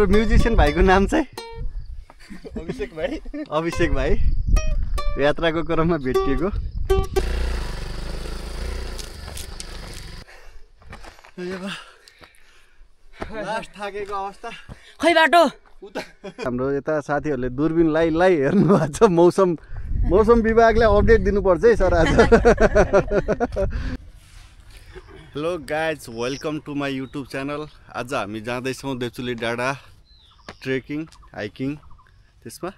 हाम्रो म्युजिशियन भाइको नाम चाहिँ अभिषेक भाइ यात्राको क्रममा भेटिएको। लास्ट थाकेको अवस्था खै बाटो हाम्रो यता साथीहरूले दूरबीन लाई हेर्नु भएको छ। मौसम विभागले अपडेट दिनुपर्छ है सर आज। Hello guys, welcome to my YouTube channel. आज हामी जाँदैछौँ देवचुली डाँडा ट्रेकिङ हाइकिङ। त्यसमा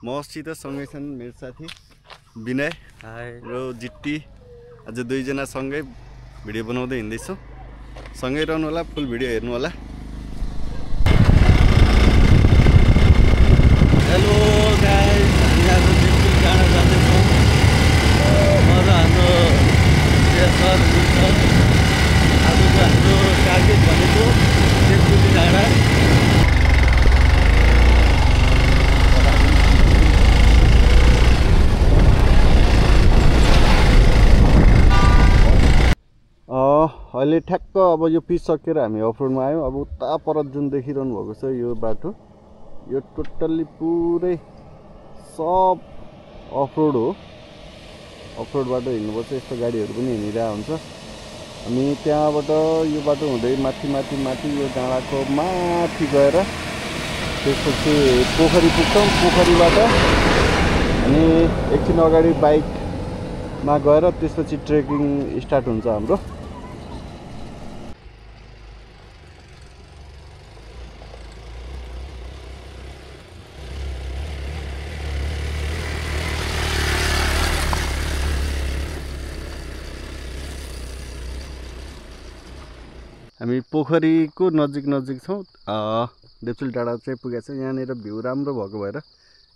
मसित सँगै छन् मेरो साथी विनय र जिट्टी। आज दुईजना सँगै भिडियो बनाउँदै हिँड्दैछौँ। सँगै रहनु होला, फुल भिडियो हेर्नु होला। हेलो गाइज, हामी आज देवचुली डाँडा जाँदैछौँ। म र हाम्रो सर हुन्छ। आजको हाम्रो टार्गेट भनेको देवचुली डाँडा। अहिले ठ्याक्क अब यो पिच सकेर हामी अफरोडमा आयौँ। अब उता पर जुन देखिरहनु भएको छ यो बाटो, यो टोटल्ली पुरै सब अफरोड हो। अफरोड बाटो हिँड्नुपर्छ। यस्तो गाडीहरू पनि हिँडिरहेको हुन्छ। हामी त्यहाँबाट यो बाटो हुँदै माथि यो डाँडाको माथि गएर त्यसपछि पोखरी पुग्छौँ। पोखरीबाट अनि एकछिन अगाडि बाइकमा गएर त्यसपछि ट्रेकिङ स्टार्ट हुन्छ हाम्रो। हामी पोखरीको नजिक छौँ। देवचुली डाँडा चाहिँ पुगेको छ। यहाँनिर भ्यू राम्रो भएको भएर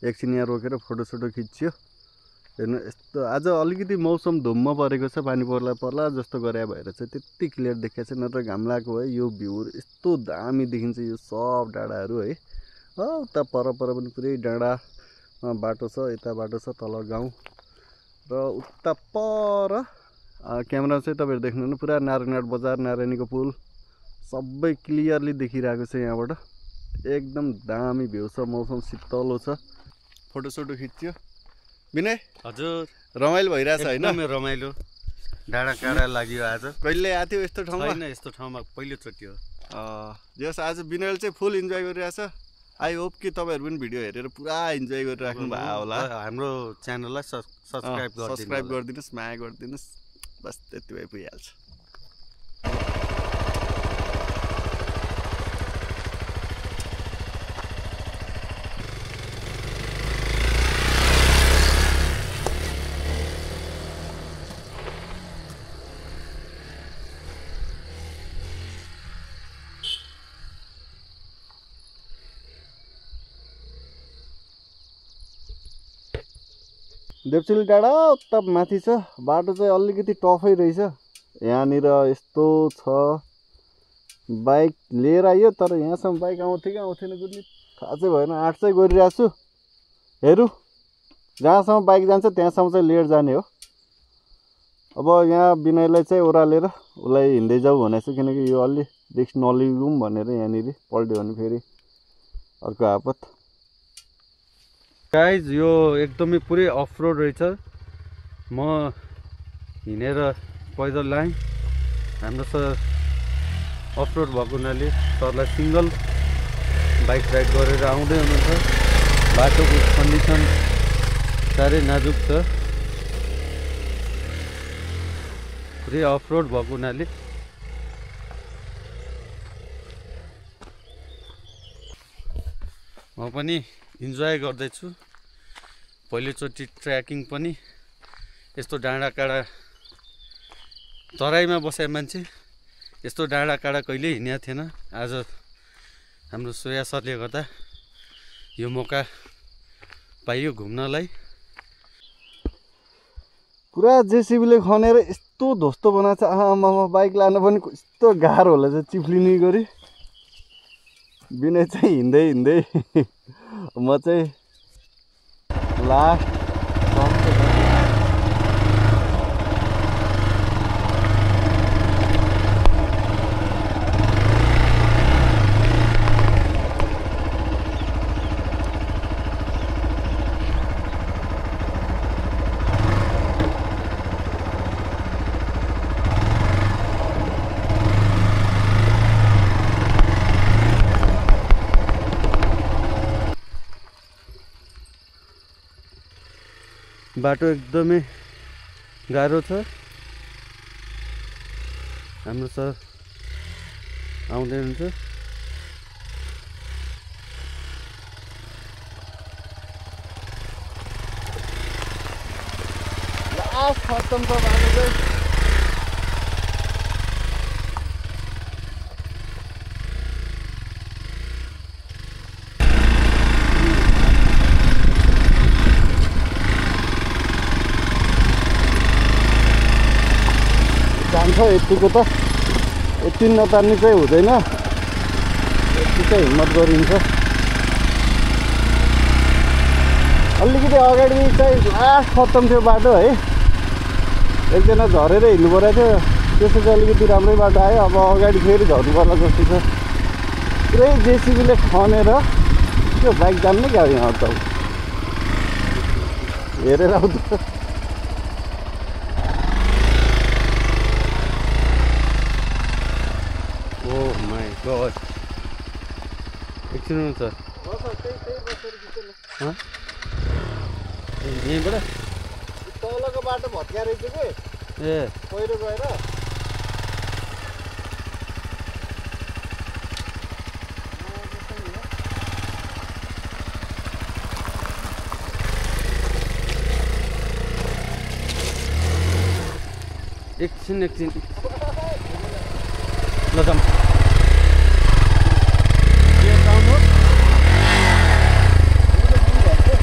एकछिन यहाँ रोकेर फोटोसोटो खिच्यो। हेर्नु यस्तो आज अलिकति मौसम धुम्म परेको छ। पानी पर्ला जस्तो गरे भएर चाहिँ त्यति क्लियर देखाएको छ। नत्र घाम लागेको भए यो भ्यू यस्तो दामी देखिन्छ। यो सब डाँडाहरू है। उता पर पनि पुरै डाँडा बाटो छ। यता बाटो छ, तल गाउँ र उता पर क्यामेरा चाहिँ तपाईँहरू देख्नुहुन्न पुरा नारायणघाट बजार, नारायणीको पुल सबै क्लियरली देखिरहेको छ यहाँबाट। एकदम दामी भ्यू छ। मौसम शीतलो छ। फोटोसोटो खिच्यो। विनय हजुर, रमाइलो भइरहेछ होइन? रमाइलो डाँडा काँडा लाग्यो आज। कहिले आएको थियो यस्तो ठाउँमा? होइन, यस्तो ठाउँमा पहिलोचोटि हो। जस आज विनयले चाहिँ फुल इन्जोय गरिरहेछ। आई होप कि तपाईँहरू पनि भिडियो हेरेर पुरा इन्जोय गरिराख्नु भयो होला। हाम्रो च्यानललाई सब्सक्राइब गरिदिनुहोस्, माया गरिदिनुहोस्। बस त्यति भए पुगिहाल्छ। देवचुली डाँडा उता माथि छ। बाटो चाहिँ अलिकति टफै रहेछ। यहाँनिर यस्तो छ, बाइक लिएर आइयो तर यहाँसम्म बाइक आउँथ्यो कि आउँथेन कुनै थाहा चाहिँ भएन। आँट चाहिँ गरिरहेको छु। हेरौँ जहाँसम्म बाइक जान्छ त्यहाँसम्म चाहिँ लिएर जाने हो। अब यहाँ विनयलाई चाहिँ ओह्रालेर उसलाई हिँड्दै जाऊ भनेको छु, किनकि यो अलि रिक्स नलिगौँ भनेर। यहाँनिर पल्ट्यो भने फेरि अर्को आपत। गाइज यो एकदमै पुरै अफरोड रहेछ। म हिँडेर पैदल लाएँ। हाम्रो सर अफरोड भएको हुनाले सरलाई सिङ्गल बाइक राइड गरेर आउँदै हुनुहुन्छ। बाटोको कन्डिसन साह्रै नाजुक छ। पुरै अफरोड भएको हुनाले म पनि इन्जोय गर्दैछु। पहिलोचोटि ट्रेकिङ पनि यस्तो डाँडा काँडा तराईमा बसे मान्छे यस्तो डाँडा काँडा कहिले हिँडेको थिएन। आज हाम्रो सोया सरले गर्दा यो मौका पाइयो घुम्नलाई। पुरा जेसिबीले खनेर यस्तो ध्वस्तो बनाएको छ। आमामा बाइक लान पनि कस्तो गाह्रो होला चाहिँ चिप्लिने गरी। विनय चाहिँ हिँड्दै म चाहिँ लास्ट बाटो एकदमै गाह्रो छ। हाम्रो सर आउँदै हुन्छ। खत्तम छ बाटो चाहिँ। जान्छ यतिको त, यति नतान्ने चाहिँ हुँदैन, यति चाहिँ हिम्मत गरिन्छ। अलिकति अगाडि चाहिँ लास्ट खत्तम थियो बाटो है, एकजना झरेर हिँड्नु परेको थियो, त्यसो चाहिँ अलिकति राम्रै बाटो आयो। अब अगाडि फेरि झर्नु पर्ला जस्तो छ। पुरै जेसिबीले खनेर त्यो बाइक जान्ने क्या यहाँ त, हेरेर आउँछ। Oh my god. एकछिन हुन्छ यहीँबाट तलको बाटो भत्किया रहेछ कि ए पहिरो गएर। एकछिन ल जाम।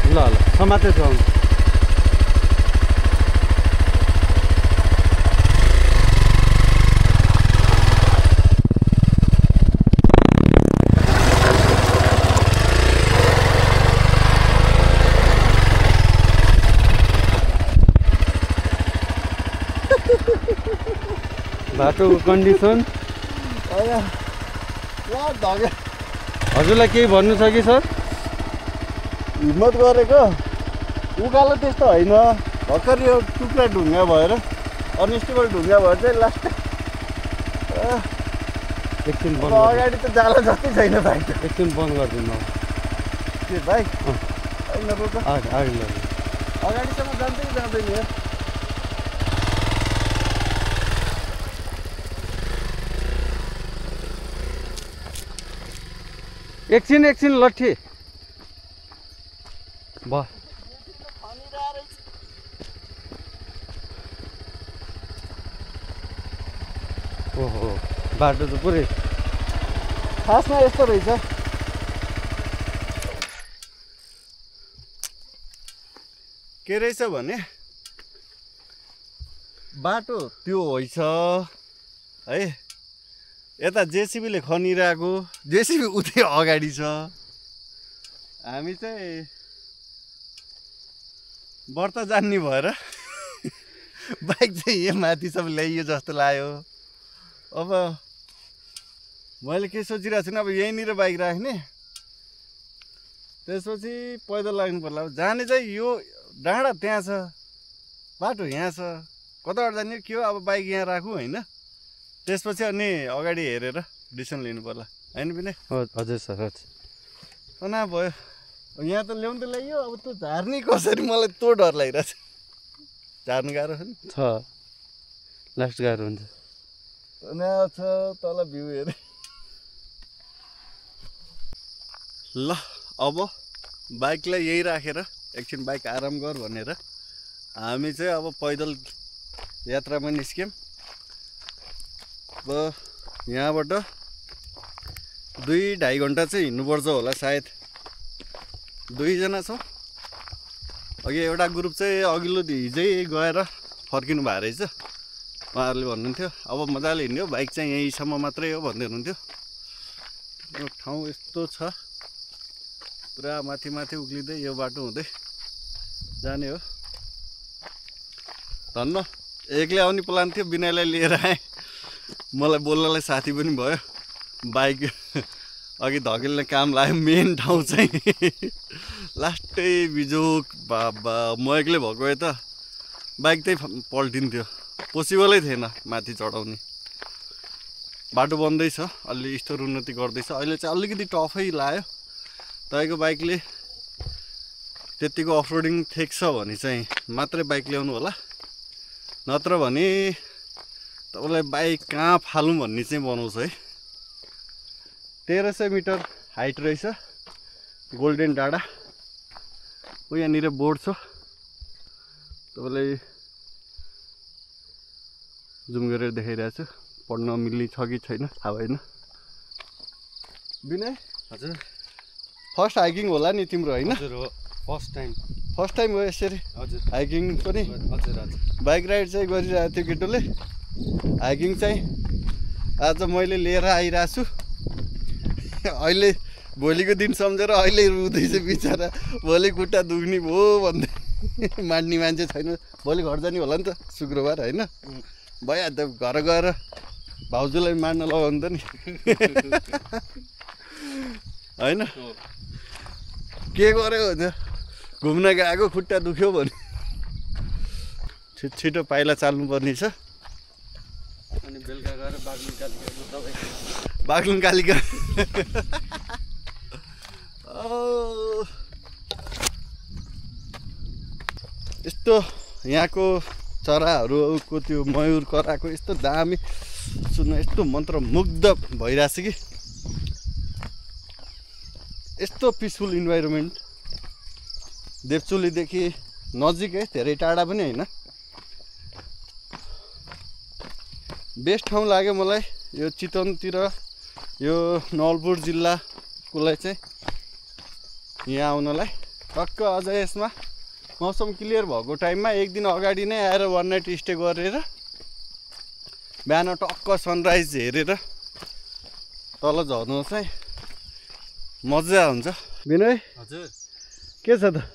ल समाते छ। बाटोको कन्डिसन हजुरलाई केही भन्नु छ कि सर? हिम्मत गरेको उकालो त्यस्तो होइन, भर्खर यो टुक्रा ढुङ्गा भएर अनस्टेबल ढुङ्गा भएर चाहिँ लास्ट एकछिन बन्द। अगाडि त जाला जस्तै छैन बाइक त। एकछिन बन्द गरिदिनु के बाइक होइन रोक अगाडिसम्म जान्छ कि जाँदैन यार। एकछिन लट्ठी ब ओहो बाटो त पुरै खासमा यस्तो रहेछ। के रहेछ भने बाटो त्यो होइन है, यता जेसिबीले खनिरहेको, जेसिबी उतै अगाडि छ। हामी चाहिँ व्रत जान्ने भएर बाइक चाहिँ यहाँ माथिसम्म ल्याइयो जस्तो लाग्यो। अब मैले के सोचिरहेको छु अब यहीँनिर बाइक राख्ने, त्यसपछि पैदल लाग्नु पर्ला। अब जाने चाहिँ यो डाँडा त्यहाँ छ, बाटो यहाँ छ, कताबाट जाने के हो। अब बाइक यहाँ राखौँ होइन, त्यसपछि अनि अगाडि हेरेर डिसिसन लिनु पर्ला होइन बिना। हजुर सर हजुर तनाव भयो। यहाँ त ल्याउनु त ल्याइयो, अब त्यो झार्ने कसरी मलाई त्यो डर लागिरहेछ। झार्नु गाह्रो छ नि छ, लास्ट गाह्रो हुन्छ। तनाव छ तल भ्यू हेरे। ल अब बाइकलाई यही राखेर एकछिन बाइक आराम गर भनेर हामी चाहिँ अब पैदल यात्रामा निस्क्यौँ। अब यहाँबाट 2-2.5 घन्टा चाहिँ हिँड्नुपर्छ होला सायद। 2 जना छौँ। अघि एउटा ग्रुप चाहिँ अघिल्लो हिजै गएर फर्किनु भएको रहेछ। उहाँहरूले भन्नुहुन्थ्यो अब मजाले हिँड्यो, बाइक चाहिँ यहीँसम्म मात्रै हो भन्दै हुनुहुन्थ्यो। यो ठाउँ यस्तो छ, पुरा माथि उक्लिँदै यो बाटो हुँदै जाने हो। धन्न एक्लै आउने प्लान थियो, बिनालाई लिएर आएँ। मलाई बोल्नलाई साथी पनि भयो। बाइक अघि धकेल्ने काम लाग्यो। मेन ठाउँ चाहिँ लास्टै बिजोक बाबा, म एक्लै भएको भए त बाइक चाहिँ पल्टिन्थ्यो, पोसिबलै थिएन माथि चढाउने। बाटो बन्दैछ, अलि स्टोर उन्नति गर्दैछ। अहिले चाहिँ अलिकति टफै लाग्यो। तपाईँको बाइकले त्यतिको अफरोडिङ ठेक छ भने चाहिँ मात्रै बाइक ल्याउनु होला, नत्र भने तपाईँलाई बाइक कहाँ फालौँ भन्ने चाहिँ बनाउँछ है। 1300 मिटर हाइट रहेछ गोल्डेन डाँडा। यहाँनिर बोर्ड छ, तपाईँलाई जुम गरेर देखाइरहेको छु। पढ्न मिल्ने छ कि छैन थाहा भएन। विनय हजुर फर्स्ट हाइकिङ होला नि तिम्रो होइन? हजुर हो, फर्स्ट टाइम हो यसरी हजुर हाइकिङ पनि। हजुर हजुर बाइक राइड चाहिँ गरिरहेको थियो केटोले, हाइकिङ चाहिँ आज मैले लिएर आइरहेको छु। अहिले भोलिको दिन सम्झेर अहिले रुँदैछ बिचरा, भोलि खुट्टा दुख्ने भयो भन्दै मान्ने मान्छे छैन। भोलि घर जाने होला नि त, शुक्रबार होइन? भइहाल्छ, घर गएर भाउजूलाई मार्न लगाउनु त नि होइन? के गर्यो भने घुम्न गएको खुट्टा दुख्यो भने छिटो पाइला चाल्नुपर्ने छ। अनि बेलुका गएर बाग्लुङ कालिका यस्तो यहाँको चराहरूको त्यो मयूर कराएको यस्तो दामी सुन्न, यस्तो मन्त्रमुग्ध भइरहेछ कि। यस्तो पिसफुल इन्भाइरोमेन्ट देवचुलीदेखि नजिकै, धेरै टाढा पनि होइन। बेस्ट ठाउँ लाग्यो मलाई यो चितवनतिर, यो नवलपुर जिल्लाकोलाई चाहिँ यहाँ आउनलाई। टक्क अझ यसमा मौसम क्लियर भएको टाइममा एक दिन अगाडि नै आएर वान नाइट स्टे गरेर बिहान टक्क सनराइज हेरेर तल झर्नु चाहिँ मजा हुन्छ। विनय हजुर के छ त?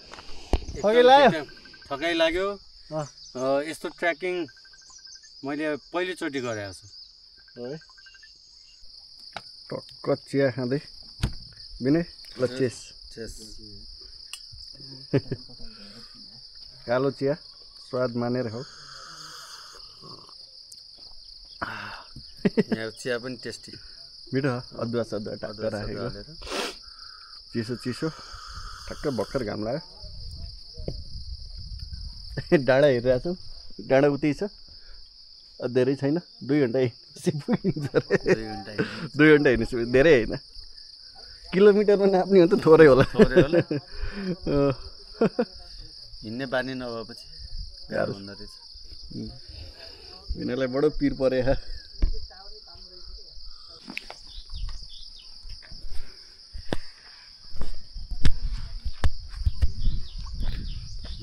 थकाइ लाग्यो। यस्तो ट्रेकिङ मैले पहिलोचोटि गरेको छु है। टक्क चिया खाँदै विनय ल चेस कालो चिया स्वाद मानेर हो। यहाँ चिया पनि टेस्टी मिठो अदुवा सदुवा टक्क राखेको, चिसो चिसो ठक्क भर्खर घाम लाग्यो। डाँडा हेरिरहेको छौँ, डाँडा उतै छ, धेरै छैन, 2 घन्टा हिँडेपछि पुगिन्छ अरे। 2 घन्टा हिँडेपछि धेरै होइन, किलोमिटरमा नाप्ने हो त थोरै होला। हिँड्ने बानी नभएपछि गाह्रो हुँदो रहेछ। यिनीहरूलाई बडो पिर परे।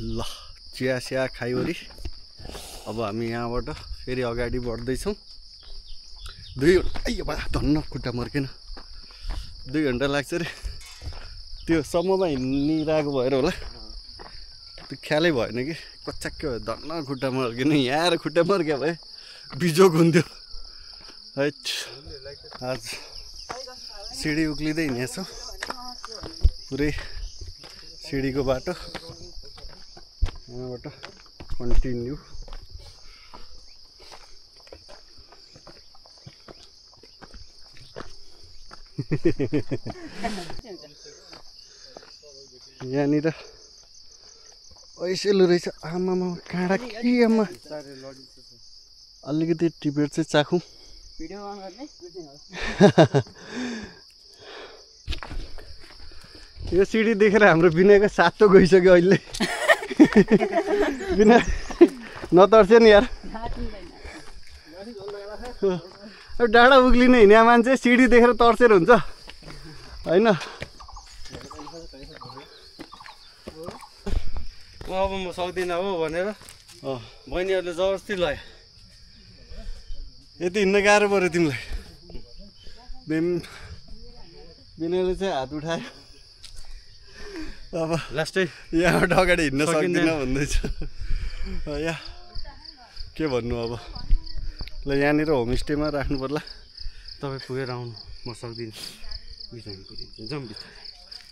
ल चिया सिया खाइवरी अब हामी यहाँबाट फेरि अगाडि बढ्दैछौँ। 2 घन्टा धन्न खुट्टा मर्केन, 2 घन्टा लाग्छ अरे। त्यो सम्ममा हिँडिरहेको भएर होला, त्यो ख्यालै भएन कि कच्चाक्कै भयो, धन्न खुट्टा मर्केन। यहाँ आएर खुट्टा मर्क्यो भए बिजोक हुन्थ्यो है। आज सिडी उक्लिँदै हिँडेछौँ, पुरै सिडीको बाटो यहाँबाट कन्टिन्यू। यहाँनिर ऐसेलु रहेछ, आमामा काँडा के आमा। अलिकति टिपेर चाहिँ चाखौँ। यो सिडी देखेर हाम्रो विनयको सातो गइसक्यो अहिले। विनय नतर्स्यो नि यार, डाँडा उक्लिने हिँड्ने मान्छे सिडी देखेर तर्सेर हुन्छ होइन? अब म सक्दिनँ हो भनेर बहिनीहरूले जबरजस्ती लयो। यति हिँड्न गाह्रो पऱ्यो तिमीलाई। विनयले चाहिँ हात उठायो, अब लास्टै यहाँबाट अगाडि हिँड्न सक्दिनँ भन्दैछ। या के भन्नु अब। ल यहाँनिर होमस्टेमा राख्नु पर्ला। तपाईँ पुगेर आउनु, म सक्दिनँ। बिरामी परिदिन्छु, जाउँ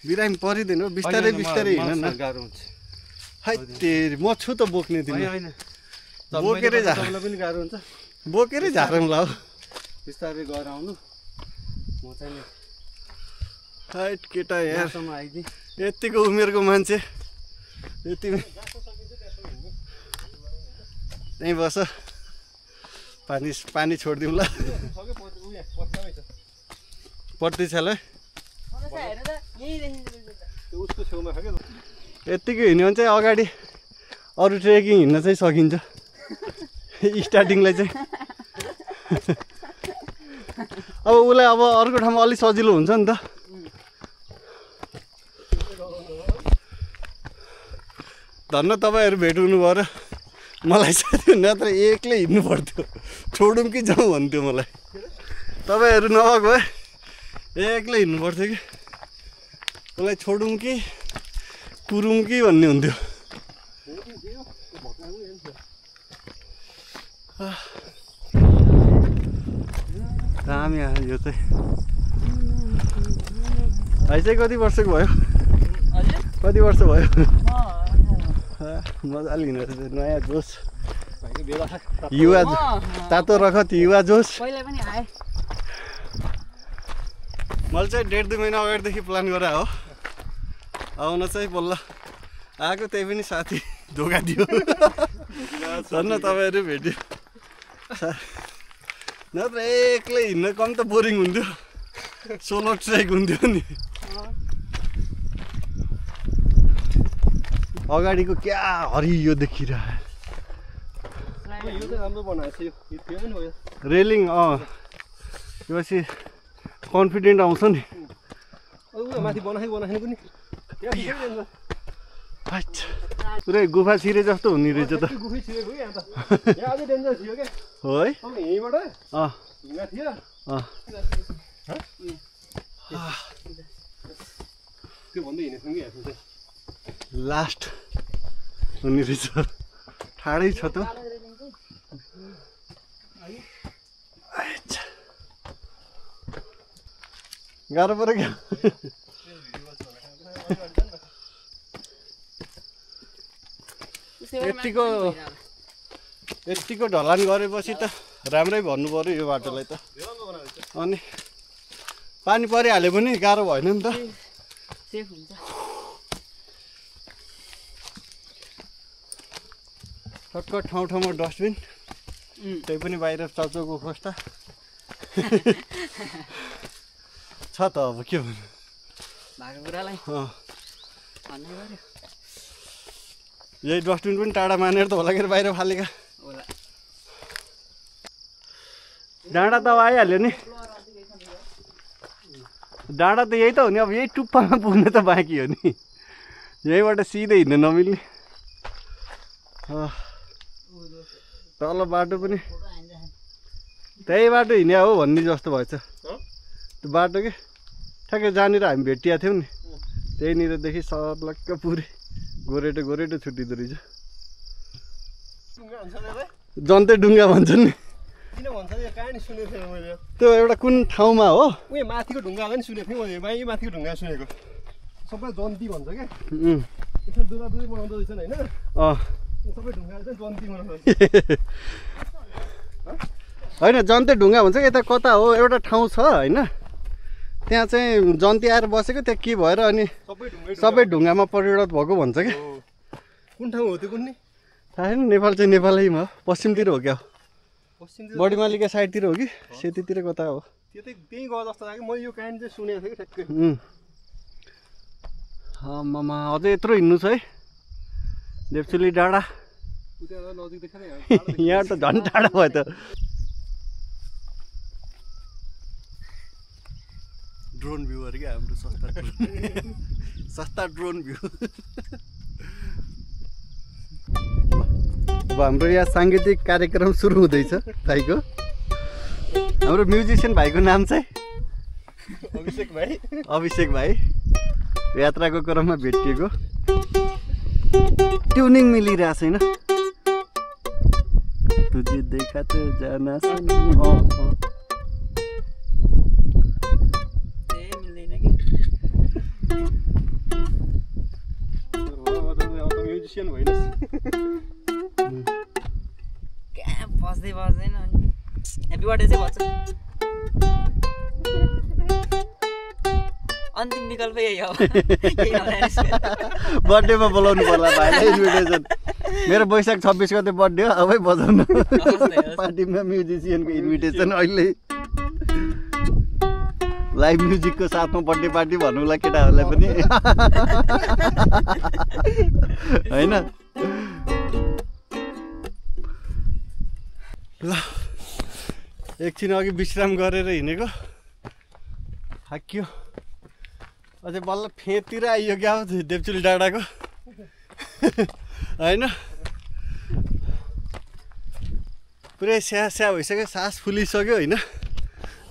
बिरामी परिँदैन, बिस्तारै बिस्तारै हिँड्न न। गाह्रो हुन्छ। है तेरी, म छु त बोक्ने तिमी। होइन बोकेरै तपाईँलाई पनि गाह्रो हुन्छ, बोकेरै झारौँ ल। बिस्तारै गएर आउनु। म चाहिँ हाइट केटा यारसम्म आइदिएँ। यतिको उमेरको मान्छे यति त्यहीँ बस पानी छोडिदिउँ ल पर्दैछ ल यत्तिकै हिँड्यो भने चाहिँ अगाडि अरू ट्रेकिङ हिँड्न चाहिँ सकिन्छ स्टार्टिङलाई चाहिँ अब उसलाई अब अर्को ठाउँमा अलिक सजिलो हुन्छ नि त धन्न तपाईँहरू भेट हुनुभयो र मलाई चाहिँ नत्र एक्लै हिँड्नु पर्थ्यो छोडौँ कि जाउँ भन्थ्यो मलाई तपाईँहरू नभएको भए एक्लै हिँड्नु पर्थ्यो कि मलाई छोडौँ कि कुरौँ कि भन्ने हुन्थ्यो दामी आयो यो चाहिँ भाइ चाहिँ कति वर्षको भयो कति वर्ष भयो मजाले हिँडेर नयाँ जोस युवा तातो रगत युवा जोस मैले चाहिँ 1.5-2 महिना अगाडिदेखि प्लान गरेर हो आउन चाहिँ बल्ल आएको त्यही पनि साथी धोका दियो धन्न तपाईँहरू भेट्यो नत्र एक्लै हिँड्न कम त बोरिङ हुन्थ्यो सोलो ट्रेक हुन्थ्यो नि अगाडिको क्या हरियो देखिरह्यो रेलिङ यो चाहिँ कन्फिडेन्ट आउँछ नि पुरै गुफा छिरे जस्तो हुने रहेछ त हो है लास्ट हुने रहेछ ठाडै छ त गाह्रो पऱ्यो क्या यतिको ढलान गरेपछि त राम्रै भन्नु पऱ्यो यो बाटोलाई त अनि पानी परिहाल्यो पनि गाह्रो भएन नि त ठक्क ठाउँ ठाउँमा डस्टबिन त्यही पनि बाहिर चाउचाउको खोस्टा छ त अब के भन्नु यही डस्टबिन पनि टाढा मानेर त होला के बाहिर फालेका डाँडा त अब आइहाल्यो नि डाँडा त यही त हो नि अब यही टुप्पामा पुग्ने त बाँकी हो नि यहीँबाट सिधै हिँड्न नमिल्ने तल बाटो पनि त्यही बाटो हिँड्या हो भन्ने जस्तो भएछ त्यो बाटो के ठ्याक्कै जहाँनिर हामी भेटिया थियौँ नि त्यहीँनिरदेखि सर्लक्क पुरै गोरेटो गोरेटो छुट्टिँदो रहेछ जन्तै डुङ्गा भन्छन् नि त्यो एउटा कुन ठाउँमा हो उयो माथिको ढुङ्गा पनि सुनेको थिएँ मैले माथि माथिको ढुङ्गा सुनेको सबै जन्ती भन्छ क्या यसमा दुई बनाउँदो रहेछ होइन सबै ढुङ्गा चाहिँ जन्ती बनाउँदो होइन जन्तै ढुङ्गा भन्छ यता कता हो एउटा ठाउँ छ होइन त्यहाँ चाहिँ जन्ती आएर बसेको त्यहाँ के भएर अनि सबै ढुङ्गामा परिणत भएको भन्छ क्या कुन ठाउँ हो त्यो कुन नि थाहा छैन नेपाल चाहिँ नेपालैमा पश्चिमतिर हो क्या बडीमालिका साइडतिर हो कि सेतीतिर कता हो त्यो त त्यहीँ गयो जस्तो लाग्यो मैले यो कहानी चाहिँ सुनेको थिएँ कि ठ्याक्कै आमामा अझै यत्रो हिँड्नु छ है देवचुली डाँडा नजिक देखाने यहाँ त झन् टाढा भयो त ड्रोन भ्यू अरे क्या हाम्रो सस्ता ड्रोन भ्यू अब हाम्रो यहाँ साङ्गीतिक कार्यक्रम सुरु हुँदैछ भाइको हाम्रो म्युजिसियन भाइको नाम चाहिँ अभिषेक भाइ यात्राको क्रममा भेटिएको ट्युनिङ मिलिरहेको छैन तुझे देखा त जाना म्युजिसियन भइनस् क्या बस्दैन अनि ह्याप्पी बर्थडे चाहिँ भन्छ अन्तिम विकल्प यही हो बर्थडेमा बोलाउनु पर्ला भाइलाई इन्भिटेसन मेरो वैशाख 26 गते बर्थडे हो अबै बजाउनु पार्टीमा म्युजिसियनको इन्भिटेसन अहिले लाइभ म्युजिकको साथमा बर्थडे पार्टी भन्नुला केटाहरूलाई पनि हैन ल एकछिन अघि विश्राम गरेर हिँडेको थाकियो अझै बल्ल फेदतिर आइयो क्या हो देवचुली डाँडाको होइन पुरै स्या भइसक्यो सास फुलिसक्यो होइन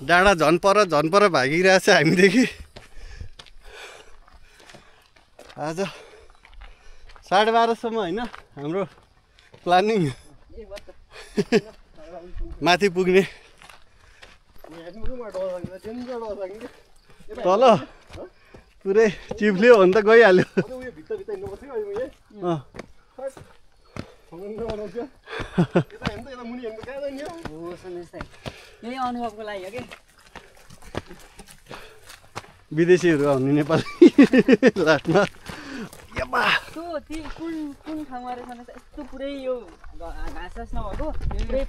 डाँडा झनपर भागिरहेछ हामीदेखि आज 12:30 होइन हाम्रो प्लानिङ माथि पुग्ने तल पुरै चिप्लियो भने त गइहाल्यो यही अनुभवको लागि हो कि विदेशीहरू आउने नेपाली लास्टमा कुन ठाउँमा रहेछ यस्तो पुरै यो घाँस नभएको पुरै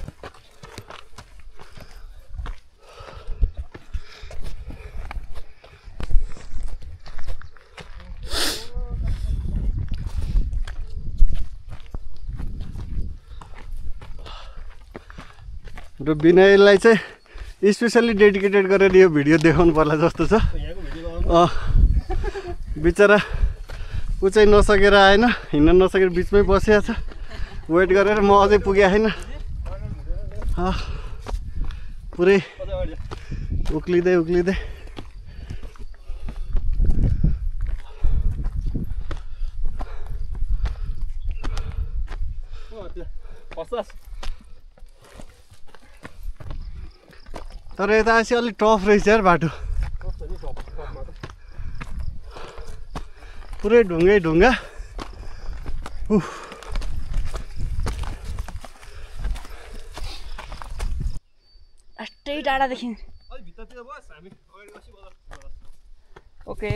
र विनयलाई चाहिँ स्पेसल्ली डेडिकेटेड गरेर यो भिडियो देखाउनु पर्ला जस्तो छ बिचरा ऊ चाहिँ नसकेर आएन हिँड्न नसकेर बिचमै बसिया छ वेट गरेर म अझै पुगेको छैन पुरै उक्लिँदै तर यता आएपछि अलिक टफ रहेछ यार बाटो पुरै ढुङ्गा अस्टै टाढादेखि ओके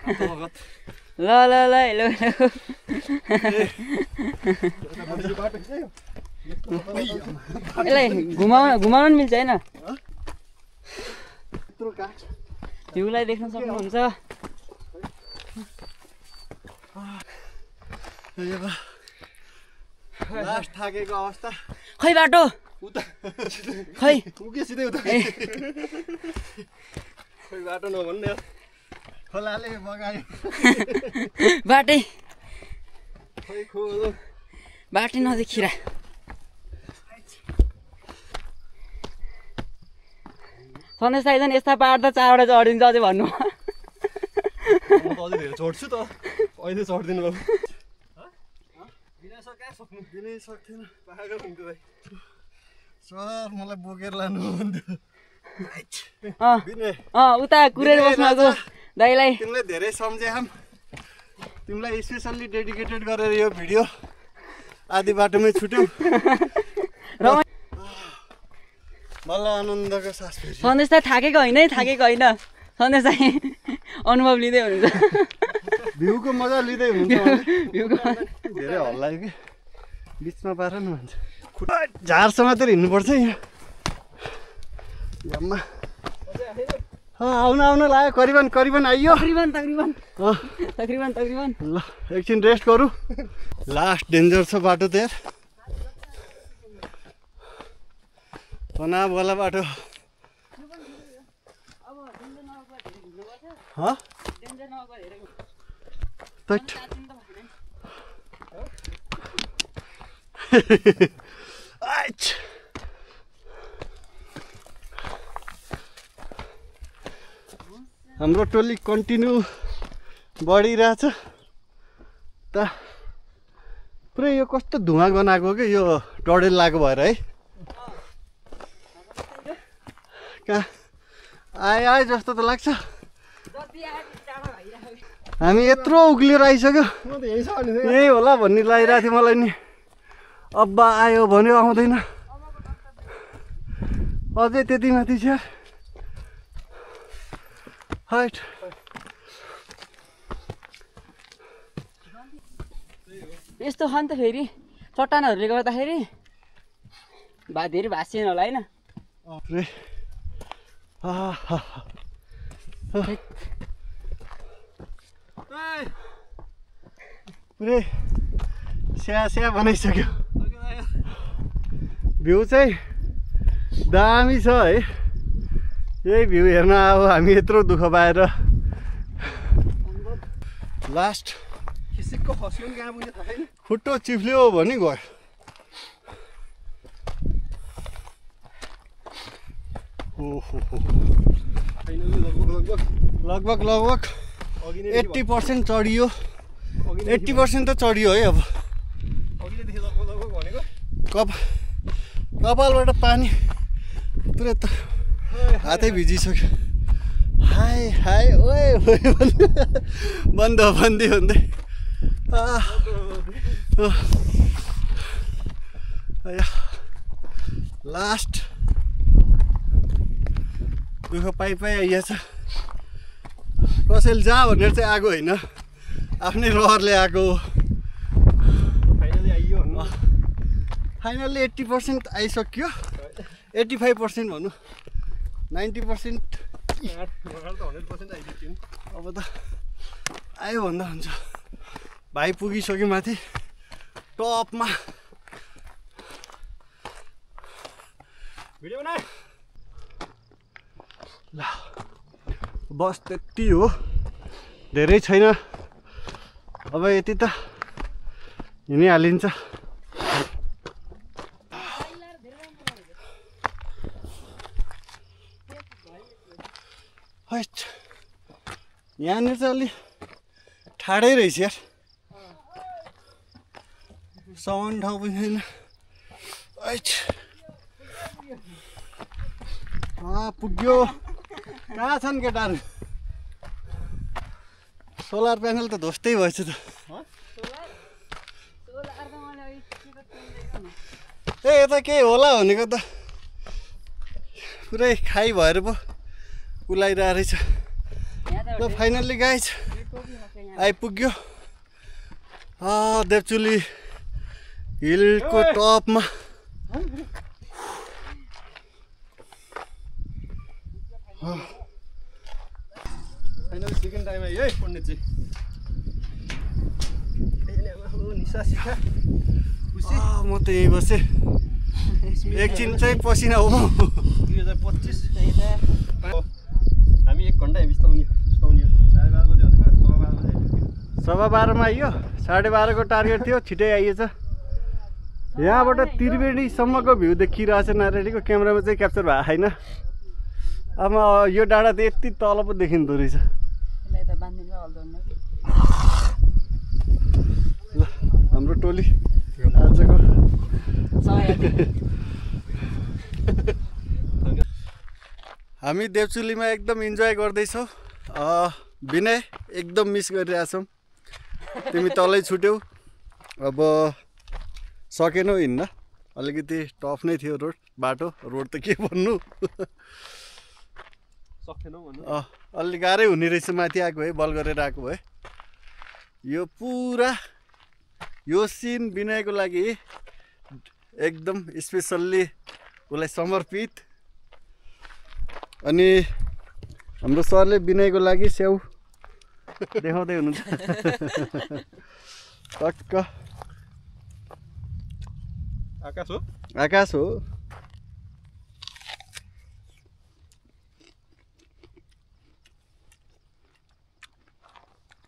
ल यसलाई घुमाउन मिल्छ होइन भ्यूलाई देख्न सक्नुहुन्छ लास्ट थाकेको अवस्था खै बाटो खै सिधै उता खै बाटो नभन्ने खोलाले बगायो बाटै खै खोलो बाटै नदेखिरा सन्देश आइजन यस्ता पाहाड त 4 वटा चढिन्छ अझै भन्नु म त अझै धेरै चढ्छु त अहिले चढ्दिनु बाबु दिनै सक्थेन पाहाडको हुन्थ्यो भाइ सर मलाई बोकेर लानु भन्थ्यो उता कुरेर बस्नु दाइलाई तिमीले धेरै सम्झे तिमीलाई स्पेसल्ली डेडिकेटेड गरेर यो भिडियो आधी बाटोमै छुट्यौ बल्ल आनन्दको सास फेरि सन्देश त थाकेको होइन सन्देश चाहिँ अनुभव लिँदै हुनुहुन्छ भ्यूको मजा लिँदै हुनुहुन्छ धेरै हल्लायो कि बिचमा पार न भन्छ झारसम्म मात्रै हिँड्नुपर्छ यहाँ आउन लाग्यो करिबन आइयो तकरिबन ल एकछिन रेस्ट गरौँ लास्ट डेन्जर छ बाटो त यार तनाव वाला बाटो हाम्रो टोली कन्टिन्यू बढिरहेछ त पुरै यो कस्तो धुवा गनाएको कि यो टडेल लागेको भएर है कहाँ आए जस्तो त लाग्छ हामी यत्रो उक्लिएर आइसक्यो यही होला भन्ने लागिरहेको थियो मलाई नि अब्बा आयो भन्यो आउँदैन अझै त्यति माथि छ हाइट यस्तो छ नि त फेरि चट्टानहरूले गर्दाखेरि धेरै भाँसिएन होला होइन पुरै स्या बनाइसक्यो भ्यू चाहिँ दामी छ है यही भ्यू हेर्न अब हामी यत्रो दुःख पाएर लास्ट खिसिकको खस्यो नि कहाँ पुग्यो थाहा छैन खुट्टो चिप्ल्यो भने गयो लगभग 80% चढियो 80% त चढियो है अब कपालबाट पानी पुरै त हातै भिजिसक्यो हाय हाय ओए बन्दी भन्दै लास्ट दुःख पाइ आइएछ कसैले जा भनेर चाहिँ आएको होइन आफ्नै रहरले आएको फाइनल्ली 80% आइसक्यो 85% भनौँ 90% अब त आयो भन्दा हुन्छ भाइ पुगिसक्यो माथि टपमा भिडियो बना ल बस त्यति हो धेरै छैन अब यति त हिँडिहालिन्छ यहाँनिर चाहिँ अलि ठाडै रहेछ यार साउन्ड ठाउँ पनि छैन पुग्यो कहाँ छन् केटाहरू सोलर प्यानल त ध्वस्तै भएछ त ए यता केही होला भनेको त पुरै खाइ भएर पो उलाइरहेको रहेछ ल फाइनल्ली गाइज आइपुग्यो देवचुली हिलको टपमा फाइनली सेकेन्ड टाइम आयो है पण्डितजी म त यहीँ बसेँ एकछिन चाहिँ पसिना हो 2025 हामी 1 घन्टा बिस्ताउने 12:30 बजे भनेको 12:15 मा आइयो 12:30 को टार्गेट थियो छिटै आइएछ यहाँबाट त्रिवेणीसम्मको भ्यू देखिरहेछ नारायणीको क्यामेरामा चाहिँ क्याप्चर भएको छैन अब यो डाँडा त यति तल पो देखिँदो रहेछ ल हाम्रो टोली आजको हामी देवचुलीमा एकदम इन्जोय गर्दैछौँ विनय एकदम मिस गरिरहेछौँ तिमी तलै छुट्यौ अब सकेनौ हिँड्न अलिकति टफ नै थियो बाटो रोड त के भन्नु अलि गाह्रै हुने रहेछ माथि आएको है बल गरेर आएको भए यो पुरा यो सिन विनयको लागि एकदम स्पेसल्ली उसलाई समर्पित अनि हाम्रो सरले विनयको लागि स्याउ देखाउँदै हुनुहुन्छ टक्क आकाश हो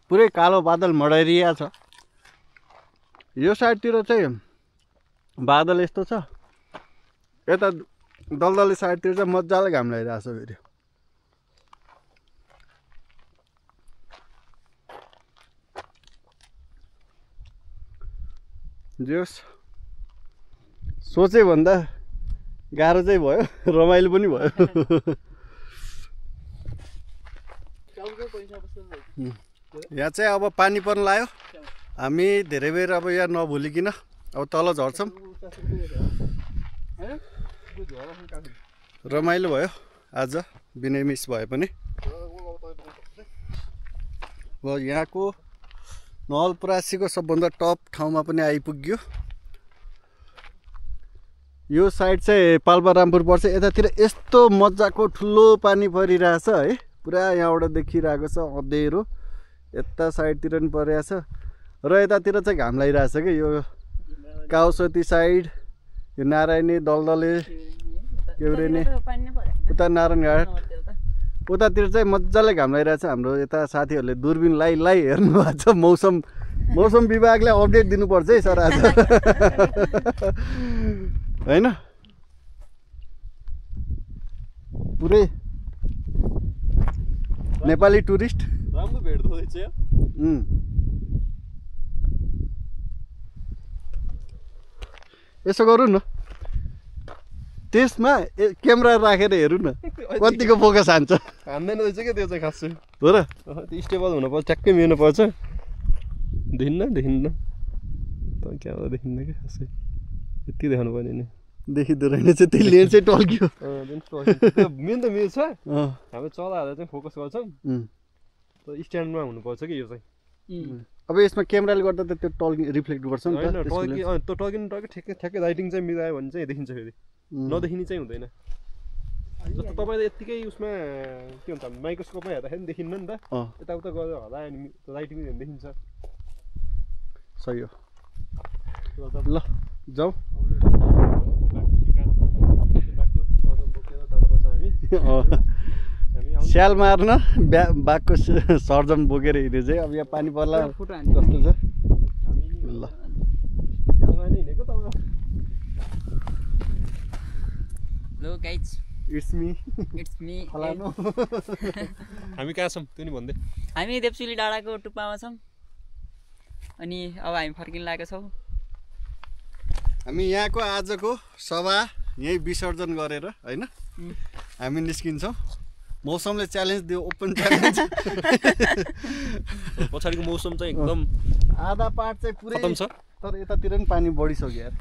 पुरै कालो बादल मडाइरिया छ यो साइडतिर चाहिँ बादल यस्तो छ यता दलदले साइडतिर चाहिँ मजाले घाम लागिरहेछ फेरि जोस् सोचे भन्दा गाह्रो चाहिँ भयो रमाइलो पनि भयो यहाँ चाहिँ अब पानी पर्न लाग्यो हामी धेरै बेर अब यहाँ नभुलिकन अब तल झर्छौँ रमाइलो भयो आज बिनै मिस भए पनि अब यहाँको नवलपरासीको सबभन्दा टप ठाउँमा पनि आइपुग्यो यो साइड चाहिँ पाल्पारामपुर पर्छ यतातिर यस्तो मजाको ठुलो पानी परिरहेछ है पुरा यहाँबाट देखिरहेको छ अँधेरो यता साइडतिर पनि परिरहेछ र यतातिर चाहिँ घाम लागिरहेछ कि यो काउसती साइड यो नारायणी दलदले केउरेनी उता नारायणघाट उतातिर चाहिँ मजाले घाम लागिरहेछ हाम्रो यता साथीहरूले दूरबिन लाइ हेर्नु भएको छ मौसम विभागले अपडेट दिनुपर्छ है सर आज होइन पुरै नेपाली टुरिस्ट राम्रो भेट्दो रहेछ यसो गरौँ न त्यसमा क्यामेरा राखेर हेरौँ न कतिको फोकस हान्छ हान्दैन रहेछ क्या त्यो चाहिँ खास चाहिँ हो र त्यो स्टेबल हुनुपर्छ ट्याक्कै मिल्नु पर्छ देखिन्न त क्यामेरा देखिन्न क्या खासै यति देखाउनु पर्ने नि देखिँदो रहेछ त्यो लेन्स चाहिँ टल्क्यो मेन त मिल्छ हामी चलाएर चाहिँ फोकस गर्छौँ तर स्ट्यान्डमा हुनुपर्छ कि यो चाहिँ अब यसमा क्यामेराले गर्दा त त्यो रिफ्लेक्ट गर्छ नि त टल्किनु ठ्याक्कै लाइटिङ चाहिँ मिलायो भने चाहिँ देखिन्छ फेरि नदेखिने चाहिँ हुँदैन जस्तो तपाईँले यत्तिकै उसमा के भन्छ माइक्रोस्कोपमा हेर्दाखेरि पनि देखिन्न नि त यताउता गरेर हल्लायो भने लाइटिङ देखिन्छ सही हो ल जाउँ स्याल मार्न बाघको सर्जम बोकेर हिँड्यो चाहिँ अब यहाँ पानी पर्ला कस्तो छ ल हेलो गाइज इट्स मी हामी कहाँ छौँ त्यो नि भन्दै हामी देवचुली डाँडाको टुप्पामा छौँ अनि अब हामी फर्किन लागेका छौँ हामी यहाँको आजको सभा यहीँ विसर्जन गरेर होइन हामी निस्किन्छौँ मौसमले च्यालेन्ज दियो ओपन च्यालेन्ज पछाडिको मौसम चाहिँ एकदम आधा पार्ट चाहिँ पुरै खतम छ तर यतातिर पनि पानी बढिसक्यो यार